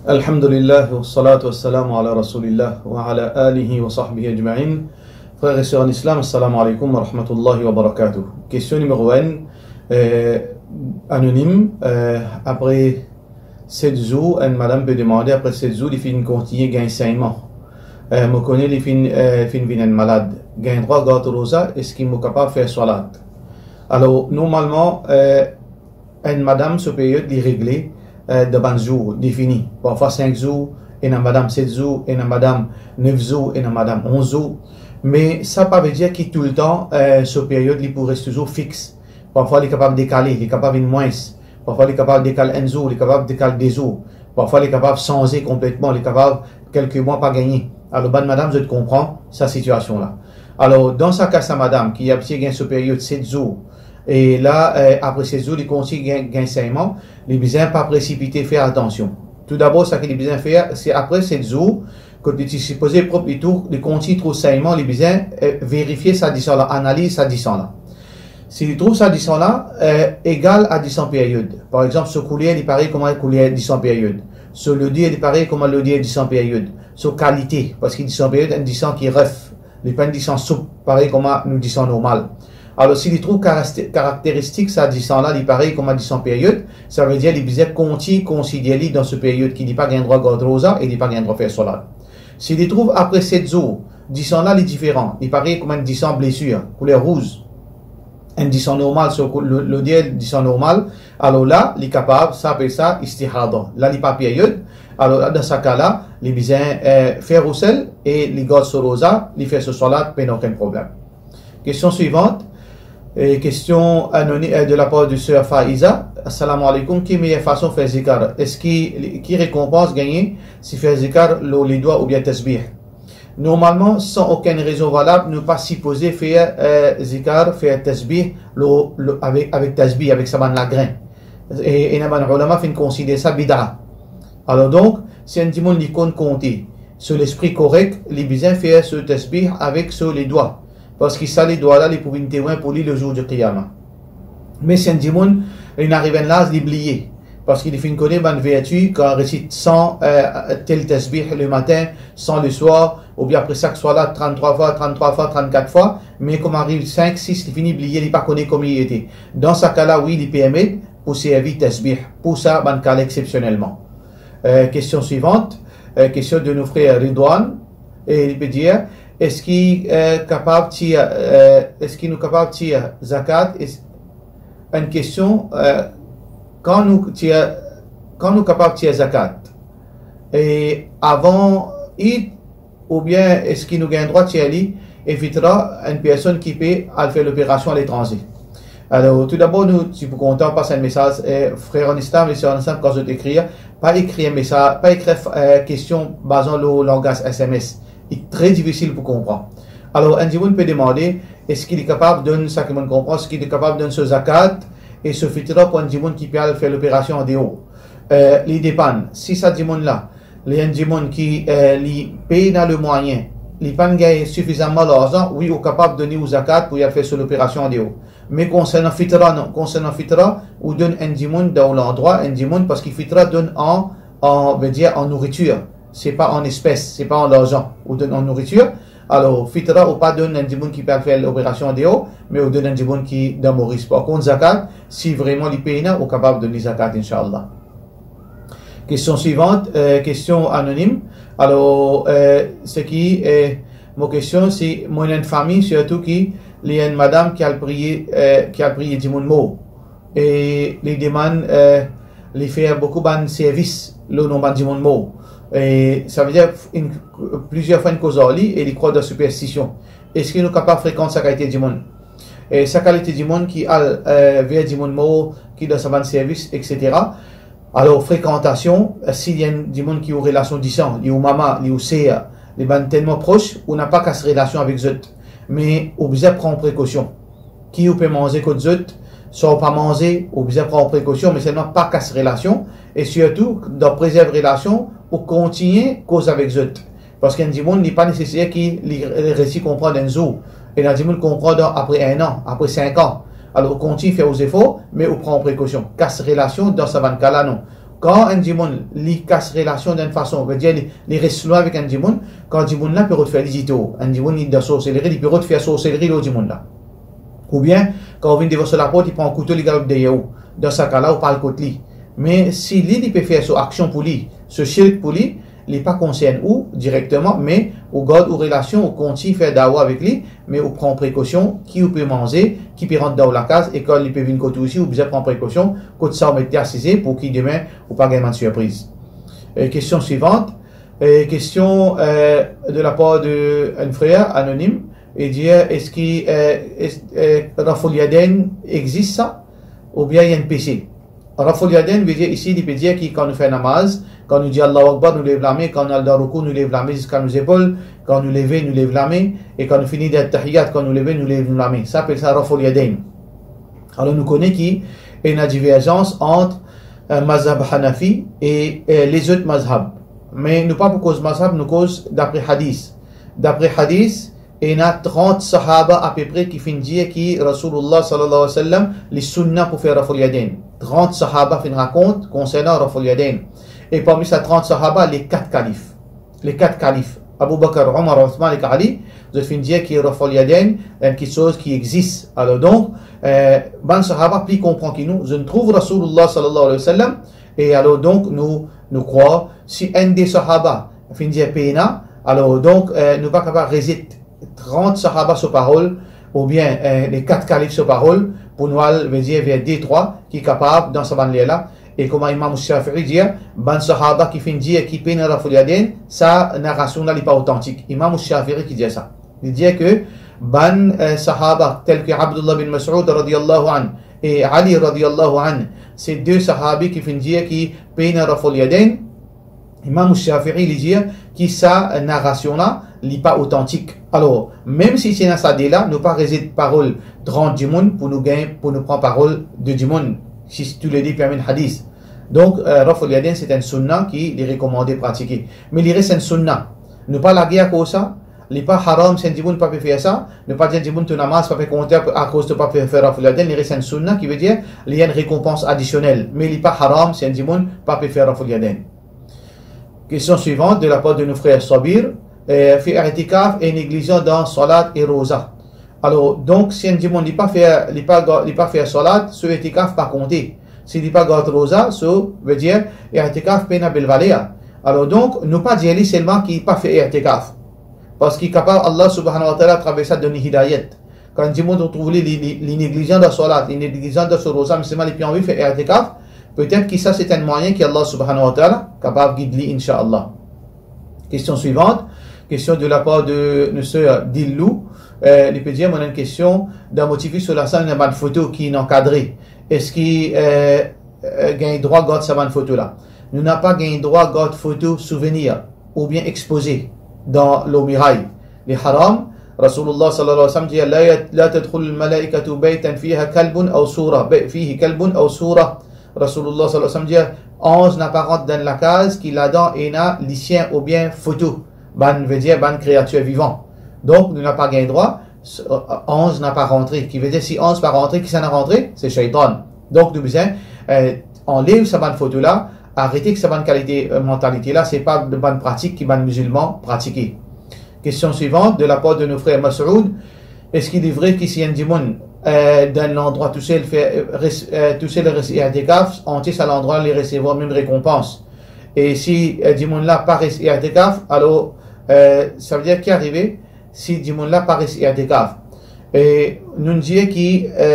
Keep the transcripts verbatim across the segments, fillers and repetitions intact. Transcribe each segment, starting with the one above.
Alhamdulillah, wassalatu wassalamu ala Rasoulillah, wa ala alihi wa sahbihi ajmain. Frer e ser an Islam, assalamu alaikum wa rahmatullahi wa barakatuh. Kestion nimero enn, eh, anonim, eh, apre set zour, enn madam pe demande, apre set zour, li finn kontign gagn segnman. Eh, mo kone li finn, eh, finn vinn enn malad. Gagn drwa gard roza, eski mo kapav fer swalat? Alor, normalman, eh, enn madam so period li regle, eh, dan bann zour defini. Parfwa sink zour, ena madam set zour, ena madam nef zour, ena madam onz zour. Me sa pa vedir ki toultan, eh, so period li pou res touzour fix. Parfwa li kapav dekale, li kapav vinn mwins. Parfwa li kapav dekal enn zour, li kapav dekal de zour. Parfwa li kapav sanze konpletman, li kapav kelke mwa pa gagne. Alor, bann madam, zot konpran sa sitiasion la. Alor, dan sa ka, sa madam ki abitie gagn so period set zour, e la, eh, apre set zour, li kontign gagn, gagn segnman, li bizin pa presipite, fer atansion. Toudabor, seki li bizin fer, se apre set zour, kot li ti sipoze prop, li tou-, li kontign trouv segnman, li bizin, eh, verifie sa disan la, analiz sa disan la. Si li trouv sa disan la, eh, egal a disan period. Par exanp, so kouler, li parey kouma kouler disan period. So lodir, li parey kouma lodir disan period. So kalite, parski disan period, enn disan ki ref, li pa enn disan soup, parey kouma nou disan normal. Alor, si li trouv karaste-, karakteristik sa disan la, li parey kouma disan period, sa vedir li bizin kontign konsider li dan so period ki li pa gagn drwa gard roza e li pa gagn drwa fer swalat. Si li trouv apre set zour, disan la li diferan, li parey kouma enn disan blesir, kouler rouz, enn disan normal, so kou-, lo-, lodir disan normal, alor la, li kapav, sa apel sa istihada. La, li pa period, alor la, dan sa ka la, li bizin, eh, fer rousel e li gard so roza, li fer so swalat, pena okenn problem. Kestion swivant, eh, kestion anoni-, eh, de la par de ser Faiza. Assalamu alaikum, ki meyer fason fer zikar? Eski li, ki rekonpans gagne si fer zikar lor ledwa oubien tasbih? Normalman, san okenn rezon valab, nou pa sipoze fer, eh, zikar, fer tasbih, lo, lo, avek, avek tasbih, avek sa bann lagrin. E, ena bann ulama finn konsider sa bida. Alor donk, si enn dimoun li konn konte, so lespri korek, li bizin fer so tasbih avek so ledwa. Parski sa ledwa la, li pou vinn temwin pou li lezour di Qiyama. Me si enn dimoun, li ariv enn laz, li bliye. Parski li finn kone bann verti, kan resit san, eh, tel tasbih lematin, san leswar, oubien apre sak swalat, tranntrwa fwa, tranntrwa fwa, trannkat fwa, me kouma ariv sink, sis, li fini bliye, li pa kone komie li ete. Dan sa ka la, wi, li permet pou servi tasbih. Pou sa, bann ka la exceptionnellement. Eh, kestion swivant, eh, kestion de nou frer Ridwan, e li pe dir, eski, eh, kapav tir, eh, eski nou kapav tir zakat? Es-, enn kestion, eh, kan nou tir, kan nou kapav tir zakat? E avan Eid, oubien eski nou gagn drwa tir li, e fitra, enn personn ki pe al fer loperasion aletranze? Alor, toudabor, nou ti pou kontan pas enn mesaz, eh, frer an Islam e ser an Islam, kan zot ekrir, pa ekrir mesaz, pa ekrir, eh, kestion bazan lor langaz S M S. Li tre difisil pou konpran. Alor, enn dimoun pe demande, eski li kapav donn, sa ki mo'nn konpran, eski li kapav donn so zakat e so fitra pou enn dimoun ki pe al fer loperasion andeor? Eh, li depann. Si sa dimoun la, li enn dimoun ki, eh, li pena lemwayin, li pa'nn gagn sifizaman larzan, wi, ou kapav donn li ou zakat pou li al fer so loperasion andeor. Me konsernan fitra, non. Konsernan fitra, ou donn enn dimoun dan ou landrwa, enn dimoun, parski fitra donn an, an, vedir an nouritir. Se pa an espes, se pa an larzan. Ou donn an nouritir. Alor, fitra, ou pa donn enn dimoun ki pe al fer loperasion andeor, me ou donn enn dimoun ki dan Moris. Par kont, zakat, si vreman li pena, ou kapav donn li zakat, inshallah. Kestion swivant, eh, kestion anonim. Alor, eh, seki, eh, mo kestion, si mo ena enn fami, sirtou ki li enn madam ki al priye, eh, ki al priye dimoun mor. E li demann, eh, li fer boukou bann servis lor nom bann dimoun mor. E savedir, inn, plizier fwa inn koz ar li e li krwar dan siperstision. Eski nou kapav frekant sa kalite dimoun? E sa kalite dimoun ki al, eh, ver dimoun mor, ki dan sa bann servis, et cetera. Alor, frekantasion, eh, si li enn dimoun ki ou relasion disan, li ou mama, li ou ser, li bann telman pros, ou napa kas relasion avek zot. Me ou bizin pran prekosion. Ki ou pe manze kot zot, swa ou pa manze, ou bizin pran prekosion, me selman pa kas relasion, e sirtou, dan prezerv relasion, ou kontign koz avek zot. Parski enn dimoun, li pa neseser ki li re-, resi konpran enn zour. Ena dimoun konpran dan apre enn an, apre sink an. Alor, ou kontign fer ou zefor, me ou pran prekosion. Kas relasion dan sa bann ka la, non. Kan enn dimoun, li kas relasion dan enn fason, vedir li, li res lwin avek enn dimoun, kan dimoun la pe rod fer li ditor, enn dimoun li dan sorselri, li pe rod fer sorselri lor dimoun la. Oubien, kan ou vinn devan so laport, li pran kouto, li galop deryer ou. Dan sa ka la, ou pa al kot li. Me si li, li pe fer so aksion pou li, so shirk pou li, li pa konsern ou direkteman, me ou gard ou relasion, ou kontign fer dawa avek li, me ou pran prekosion, ki ou pe manze, ki pe rant dan ou lakaz, e kan li pe vinn kot ou osi, ou bizin pran prekosion, kot sa ou met li asize, pou ki demin ou pa gagn bann sirpriz. E kestion swivant, e kestion, e, de lapar de enn frer anonim, e dir, eski, e, es-, e, Raf'ul Yadayn existe sa, oubien li enn pese? Raf'ul Yadayn vedir isi, li pe dir ki kan nou fer namaz, kan nou dir Allahu Akbar, nou lev lame, kan nou al dan roukou, nou lev lame ziska nou zepol, kan nou leve, nou lev lame, e kan nou fini dan tahiyat, kan nou leve, nou lev nou lame. Sa apel sa Raf'ul Yadayn. Alor nou kone ki ena diverzans ant, e, mazhab Hanafi e, e, lezot mazhab. Me nou pa pou koz mazhab, nou koz dapre hadis. Dapre hadis, ena trant sahaba apepre ki finn dir ki Rasoulillah sallallahu alayhi wa sallam, li sunna pou fer Raf'ul Yadayn. Trant sahaba finn rakont konsernan Raf'ul Yadayn. E parmi sa trant sahaba, le kat kalif. Le kat kalif, Abu Bakr, Omar, Othman ek Ali, zot finn dir ki Raf'ul Yadayn enn kiksoz ki existe. Alor donk, e, bann sahaba pli konpran ki nou, zot trouv Rasoulillah sallallahu alayhi wa sallam, e alor donk nou, nou krwar, si enn de sahaba finn dir pena, alor donk, e, nou pa kapav rezet trant sahaba so parol, oubien, e, le kat kalif so parol, pou nou al, vedir, ver de, trwa ki kapav dan sa bann ler la. E kouma Imam Shafi'i dir, bann sahaba ki finn dir ki pena Raf'ul Yadayn, sa narasion la li pa otantik. Imam Shafi'i ki dir sa. Li dir ke bann, e, sahaba, tel ke Abdullah bin Mas'ud radiyallahu anhu e Ali radiyallahu anhu, se de sahabi ki finn dir ki pena Raf'ul Yadayn, Imam Shafi'i li dir ki sa narasion la, li pa otantik. Alor, mem si ti ena sa de la, nou pa rezet parol trant dimoun pou nou gagn, pou nou pran parol de dimoun, si toulede pe amenn hadis. Donk, e, Raf'ul Yadayn, se enn sunna ki li rekomande pratike. Me li res enn sunna. Nou pa lage akoz sa, li pa haram si enn dimoun pa pe fer sa, nou pa dir enn dimoun to namaz pa pe konte akoz to pa pe fer Raf'ul Yadayn, li res enn sunna, ki vedir li enn rekonpans adisionel, me li pa haram si enn dimoun pa pe fer Raf'ul Yadayn. Kestion swivant, de lapar de nou frer Sabir, e, fer i'tikaf e neglizan dan salat e roza. Alor, donk, si enn dimoun li pa fer, li pa ga-, li pa fer salat, so i'tikaf pa konte. Si li pa gard roza, so, vedir, i'tikaf pena bel valer. Alor donk, nou pa dir li selman ki pa fer i'tikaf. Parski kapav Allah subhanahu wa ta'ala atraver sa donn li hidayat. Kan dimoun ou trouv li, li, li, li neglizan dan salat, li neglizan dan so roza, me selman li pe anvi fer i'tikaf, petet ki sa se enn mwayin ki Allah subhanahu wa ta'ala kapav gid li, inshallah. Kestion swivant, kestion de lapar de nou ser Dillou, e, li pe dir, mo ena enn kestion, dan mo TV so lasann ena bann foto ki inn ankadre. Eski, e, e, gagn drwa gard sa bann foto la? Nou napa gagn drwa gard foto souvenir oubien expoze dan lor miray. Li haram. Rasoulillah sallallahu alayhi wa sallam dir, la yat-, la tadkhulul malaikatu baytan fiha kalbun aw sura, bay-, fihi kalbun aw sura. Rasoulillah sallallahu alayhi wa sallam dir, anz napa rant dan enn lakaz ki ladan ena lisien oubien foto, bann, vedir, bann kreatir vivan. Donk, nou napa gagn drwa, s-, anz napa rantre. Ki vedir, si anz pa rantre, kisannla rantre? Se shaytan. Donk, nou bizin, e, anlev sa bann foto la, arete ek sa bann kalite, e, mantalite la, se pa bann pratik ki bann mizilman pratike. Kestion swivant, de lapar de nou frer Masoud, eski li vre ki si enn dimoun, e, dan enn landrwa tousel, fer, e, res-, e, tousel res i'tikaf, antie sa landrwa li resevwar mem rekonpans? E si, e, dimoun la pa res i'tikaf, alor, e, savedir ki arive si dimoun la pa res i'tikaf? E nou dir ki, e,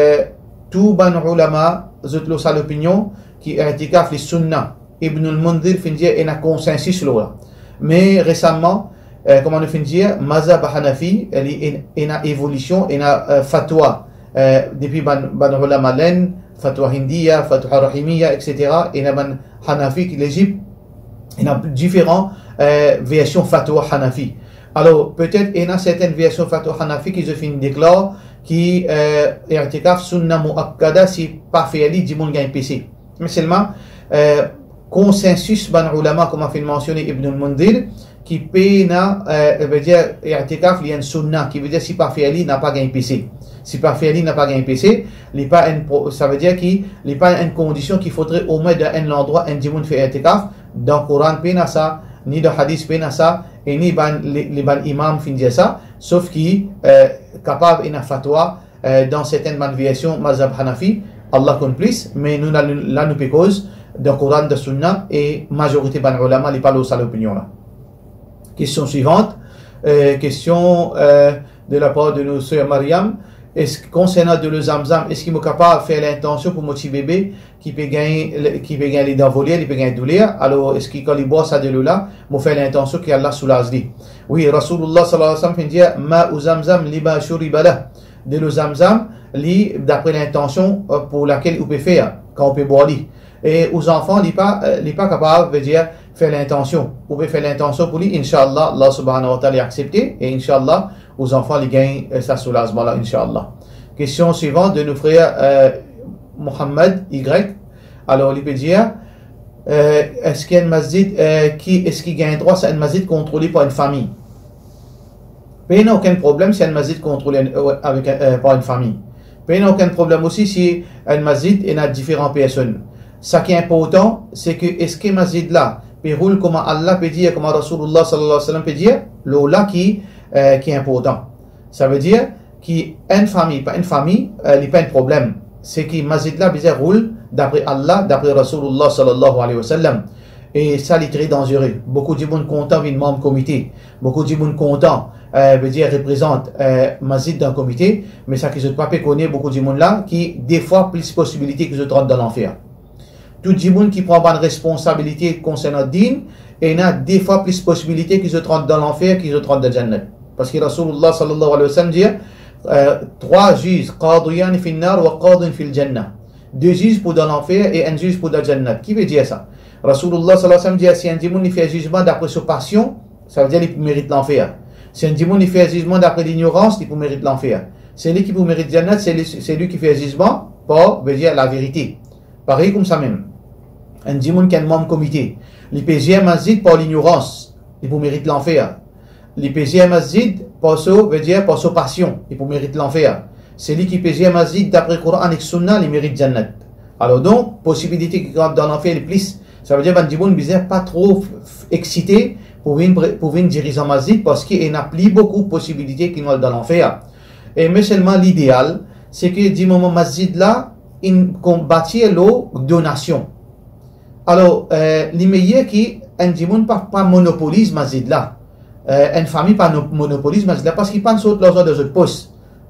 tou bann oulama, zot lor sa lopinion ki i'tikaf li sunna. Ibnul Mundhir finn dir ena konsensis lor la. Me resaman, e, kouma nou finn dir, mazhab Hanafi, e, li en-, ena evolision, ena, e, fatwa, e, depi bann, bann oulama Lenn, fatwa Hindiya, fatwa Rahimiya, et cetera. Ena bann Hanafi ki Lezip, ena diferan, e, version fatwa Hanafi. Alor, petet ena sertenn version fatwa Hanafi ki zot finn deklar ki, e, i'tikaf sunna muakkada, si pa fer li, dimoun gagn pese. Me selman, e, konsensis bann oulama, kouma finn mansione Ibnul Mundhir, ki pena, e, vedir, i'tikaf li enn sunna, ki vedir si pa fer li, napa gagn pese. Si pa fer li, napa gagn pese, li pa enn pro-, savedir ki li pa enn kondision ki fodre omwin dan enn landrwa enn dimoun fer itikaf. Dan Koran pena sa, ni dan hadis pena sa, e ni bann, li, li bann imam finn dir sa, sof ki, eh, kapav ena fatwa, eh, dan sertenn bann version mazhab Hanafi, Allah konn plis, me nou la, la nou pe koz dan Koran, dan Sunna, e mazorite bann ulama li pa lor sa lopinion la. Question suivante, eh, question, eh, de la part de nos sœurs Mariam. Eski, konsernan delo Zamzam, eski mo kapav fer lintansion pou mo ti bebe ki pe gagn, ki pe gagn ledan voler, li pe gagn douler? Alor, eski kan li bwar sa delo la, mo fer lintansion ki Allah soulaz li? Wi, Rasoulullah sallallahu alayhi wa sallam finn dir, "Ma'u Zamzam lima shuriba lah." Delo Zamzam, li dapre lintansion, eh, pou lakel ou pe fer, kan ou pe bwar li. E ou zanfan, li pa, eh, li pa kapav, vedir, fer lintansion. Ou pe fer lintansion pou li, inshallah, Allah subhanahu wa ta'ala li aksepte, e inshallah, ou zanfan, li gagn, eh, sa soulazman la, inshallah. Question suivante de nos frères, eh, Mohammad Y. Alor, li pe dir, eh, eski enn masjid, eh, ki, eski gagn drwa sa enn masjid kontrole par enn fami? Pena okenn problem si enn masjid kontrole, eh, avek, eh, par enn fami. Pena okenn problem osi si enn masjid ena diferan personn. Sa ki inportan, se ke eski masjid la pe roul kouma Allah pe dir, kouma Rasoulullah sallallahu alayhi wa sallam pe dir, lor la ki, eh, ki inportan. Savedir ki enn fami, pa enn fami, eh, li pa enn problem. Se ki masjid la bizin roul dapre Allah, dapre Rasoulullah sallallahu alayhi wa sallam. E sa, li tre danzere. Boukou dimoun kontan vinn manm komite. Boukou dimoun kontan, eh, vedir reprezant, eh, masjid dan komite. Me sa ki zot pa pe kone, boukou dimoun la, ki defwa plis posibilite ki zot rant dan lanfer. Tou dimoun ki pran bann responsabilite konsernan din, ena defwa plis posibilite ki zot rant dan lanfer ki zot rant dan jannat. Parski Rasoulullah sallallahu alayhi wa sallam dir, eh, trwa ziz, qadiyan fin nar wa qadin fil jannah. De ziz pou dan lanfer e enn ziz pou dan jannat. Ki vedir sa? Rasoulullah sallallahu alayhi wa sallam dir, si enn dimoun li fer zizman dapre so pasion, savedir li pou merit lanfer. Si enn dimoun li fer zizman dapre lignorans, li pou merit lanfer. Seli ki pou merit jannat, seli, seli ki fer zizman par, vedir, laverite. Parey koumsamem, enn dimoun ki enn manm komite, li pe zir masjid par lignorans, li pou merit lanfer. Li pe zir masjid par so, vedir par so pasion, li pou merit lanfer. Seli ki pe zir masjid dapre Koran ek Sunna, li merit jannat. Alor donk, posibilite ki rant dan lanfer li plis. Savedir bann dimoun bizin pa tro f-, f-, eksite pou vinn pre-, pou vinn dirizan masjid, parski ena pli boukou posibilite ki nou al dan lanfer. E me selman lideal, se ke di moman masjid la inn konn batir lor donasion. Alor, eh, li meyer ki enn dimoun pa, pa monopoliz masjid la. Eh, enn fami pa no-, monopoliz masjid la, parski pa'nn sort larzan dan zot pos.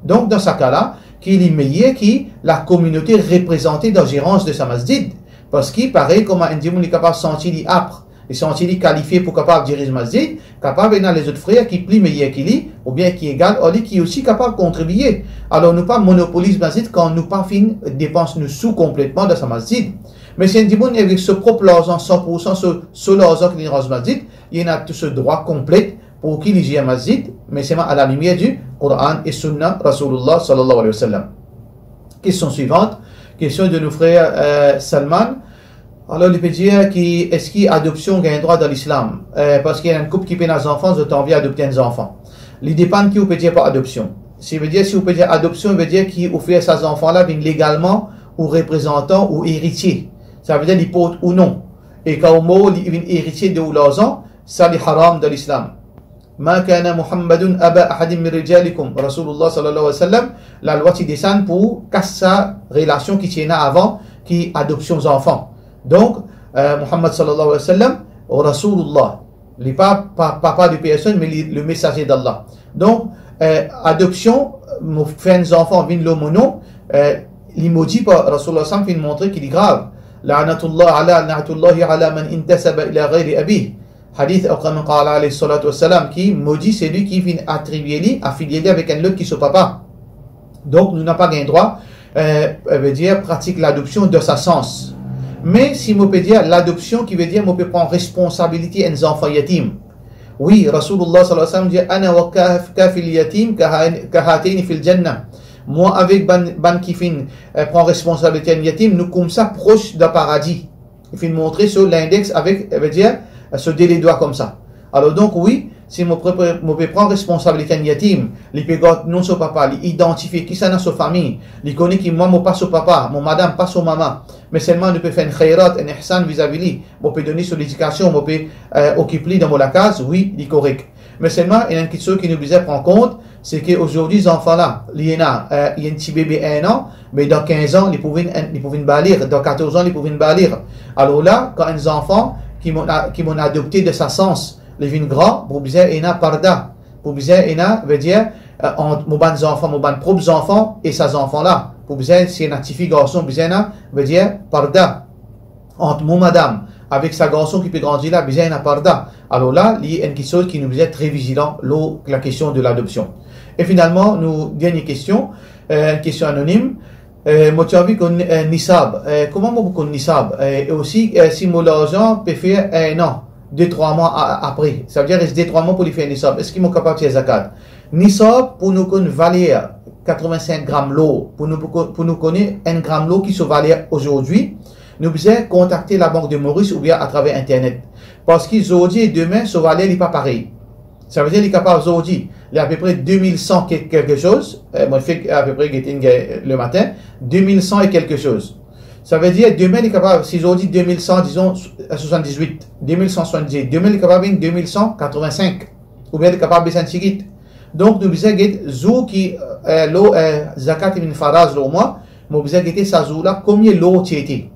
Donk, dan sa ka la, ki li meyer ki lakominote reprezante dan zerans de sa masjid. Parski, parey kouma enn dimoun li kapav santi li ap, li santi li kalifie pou kapav diriz masjid, kapav ena lezot frer ki pli meyer ki li, oubien ki egal ar li, ki osi kapav kontribie. Alor, nou pa monopoliz masjid kan nou pa finn depans nou sou konpletman dan sa masjid. Me si enn dimoun avek so prop larzan, san pour san so, so larzan ki li ranz masjid, li ena tou so drwa konplet pou ki li zir masjid, me selman a la limier di Koran e Sunna Rasoulullah sallallahu alayhi wa sallam. Question suivante, question de nos frères, euh, Salman. Alor, li pe dir ki, eski adopsion gagn drwa dan Lislam? Eh, parski ena enn koup ki pena zanfan, zot anvi adopte enn zanfan. Li depann ki ou pe dir par adopsion. Si vedir, si ou pe dir adopsion, vedir ki ou fer sa zanfan la vinn legalman ou reprezantan ou eritie. Savedir li port ou non. E kan ou mor, li vinn eritie de ou larzan, sa li haram dan Lislam. Ma kana Muhammadun aba ahadin min rijalikum. Rasoulullah sallallahu alayhi wa sallam, lalwa ti desann pou kas sa relasion ki ti ena avan, ki adopsion zanfan. Donk, eh, Muhammad sallallahu alayhi wa sallam, Rasoulullah, li pa, pa, papa de personn, me li, le mesaze d'Allah. Donk, eh, adopsion, mo fer enn zanfan vinn lor mo non, eh, li modi par Rasoulullah sallam finn montre ki li grav. La'natullah ala, la'natullahi ala man intasaba ila ghayri abih. Hadith, aw kama qala alayhi salatu wassalam, ki modi seli ki finn atribie li, afilie li avek enn lot ki so papa. Donk, nou napa gagn drwa, eh, vedir pratik ladopsion dan sa sans. Me si mo pe dir ladopsion, ki vedir mo pe pran responsabilite enn zanfan yatim. Wi, Rasoulullah sallallahu alayhi wa sallam dir, "Ana wa kaf-, kafil yatim kaha-, kahatayni fil jannah." Mwa avek bann, bann ki finn, eh, pran responsabilite enn yatim, nou koumsa pros dan paradi. Li finn montre so lindex avek, vedir, so de ledwa koumsa. Alor donk, wi, Si mo pe, mo pe pran responsabilite enn yatim, li pe gard non so papa, li idantifie kisannla so fami, li kone ki mwa mo pa so papa, mo madam pa so mama, me selman nou pe fer enn khayrat, enn ihsan vizavi li, mo pe donn li so ledikasion, mo pe, eh, okip li dan mo lakaz, wi, li korek. Me selman, ena enn kiksoz ki nou bizin pran kont, se ke azordi zanfan la, li ena, eh, li enn ti bebe enn an, me dan kinz an, li pou vinn enn, li pou vinn baligh, dan katorz an, li pou vinn baligh. Alor la, kan enn zanfan ki mo'nn a-, ki mo'nn adopte de sa sans, li vinn gran, pou bizin ena parda. Pou bizin ena, vedir, eh, ant mo bann zanfan, mo bann prop zanfan e sa zanfan la. Pou bizin, si ena tifi, garson, bizin ena, vedir, parda. Ant mo madam avek sa garson ki pe grandi la, bizin ena parda. Alor la, li enn kiksoz ki nou bizin tre vizilan lor lakestion de ladopsion. E finalman, nou dernie kestion, eh, kestion anonim. Eh, mo ti anvi konn, eh, nisab. Eh, kouma mo pou konn nisab? Eh, e osi, eh, si mo larzan pe fer enn an, de, trwa mwa a-, apre. Savedir res de, trwa mwa pou li fer nisab. Eski mo kapav tir zakat? Nisab, pou nou konn valer katrevin-sink gram lor, pou nou, pou, pou nou kone enn gram lor ki so valer azordi, nou bizin kontakte Labank de Moris oubien atraver internet. Parski zordi e demin, so valer li pa parey. Savedir li kapav zordi, li apepre de mil san ke-, kelke soz, eh, mo fek apepre gete enn gagn le matin, de mil san e kelke soz. Savedir demin li kapav, si zordi de mil san, dizon, eh, swasann-diz-wit, de mil san swasann-diz-wit, demin li kapav vinn de mil san katrevin-sink, oubien li kapav bes enn tigit. Donk nou bizin get zour ki, eh, lor, eh, zakat inn faraz lor mwa, mo bizin gete sa zour la, komie lor ti ete.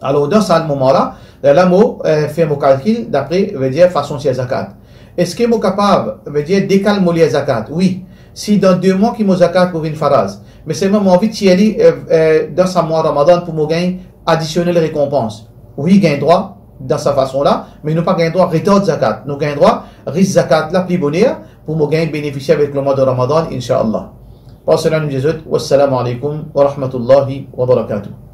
Alor, dan sa moman la, la, la mo, eh, fer mo kalkil dapre, vedir, fason tir zakat. Eski mo kapav, vedir, dekal mo lir zakat? Wi. Si dan de mwa ki mo zakat pou vinn faraz, me selman mo anvi tir li, eh, eh, dan sa mwa Ramadan pou mo gagn adisionel rekonpans. Wi, gagn drwa dan sa fason la, me nou pa gagn drwa retard zakat. Nou gagn drwa ris zakat la pli boner pou mo gagn benefisie avek le mwa de Ramadan, inshallah. Par sela nou dir zot, wassalamu alaikum wa rahmatullahi wa barakatuh.